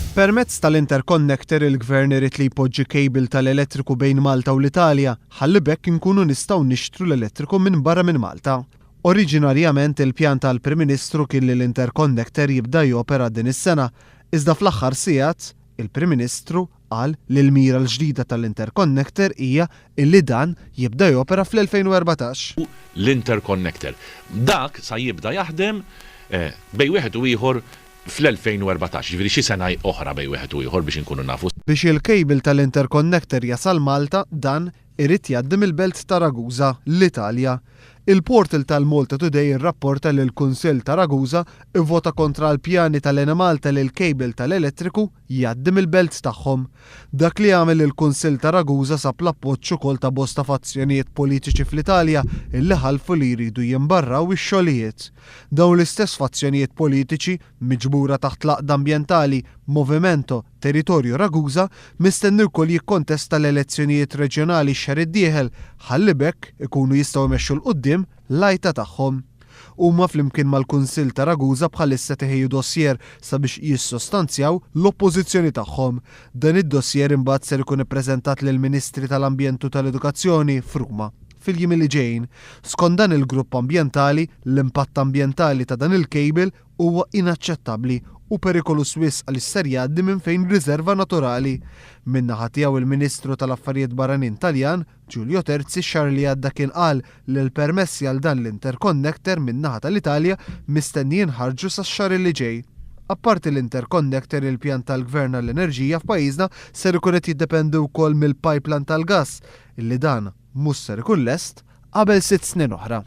Permezz tal-interconnector il-Gvern irid li jpoġġi cable tal-elettriku bejn Malta u l-Italja ħalli b'hekk inkunu nistgħu nixtru l-elettriku minn barra minn Malta. Oriġinarjament il-pjan tal-Prim Ministru kien li l-interconnector jibda jopera din is-sena, iżda fl-aħħar sigħat, il-Prim Ministru qal li l-mira l-ġdida tal-interconnector hija illi dan jibda jopera fl-2014. L-interconnector. Dak sa jibda jaħdem bejn wieħed u ieħor fl-2014, jiġifieri xi sena oħra bejn wieħed u ieħor biex inkunu nafu. Biex il-cable tal-interconnector jasal Malta, dan irid jgħaddi mill-belt ta' Ragusa, l-Italja. Il-portal tal-Malta Today irrapporta li l-Kunsill ta' Ragusa ivvota kontra l-pjani tal-Enemalta li l-cable tal-elettriku jgħaddi mill-belt tagħhom. Dak li għamel il-Kunsill ta' Ragusa sab l-appoġġ ukoll ta' bosta fazzjonijiet politiċi fl-Italja illi ħalfu li jridu jimbarraw ix-xogħlijiet. Dawn l-istess fazzjonijiet politiċi, miġbura taħt l-għaqda ambjentali Movimento Territorio Ragusa, mistenni wkoll jikkontesta l-elezzjonijiet reġjonali x-xahar id-dieħel ħalli b'hekk ikunu jistgħu jmexxu 'l quddiem l-għajta tagħhom. Huma flimkien mal-Kunsill ta' Ragusa bħalissa qed iħejju dossier sabiex jissostanzjaw l-oppożizzjoni tagħhom. Dan id-dossier imbagħad ser ikun ippreżentat lill-Ministri tal-Ambjent u tal-Edukazzjoni f'Ruma fil-jiem li ġejjin. Skont dan il-grupp ambjentali, l-impatt ambjentali ta' dan il-cable huwa inaċċettabbli u perikoluż wisq għaliex ser jgħaddi minn fejn riserva naturali. Min-naħa tiegħu il-Ministru tal-Affarijiet Barranin Taljan, Giulio Terzi x-xahar li għadda kien qal li l-permessi għal dan l-interconnector min-naħa tal-Italja mistenni jinħarġu sax-xahar li ġej. Apparti l-interconnector il-pjan tal-Gvern għall-enerġija f'pajjiżna ser ikun qed jiddependi wkoll mill-pipeline tal-gass illi dan mhux ser ikun lest qabel 6 snin oħra.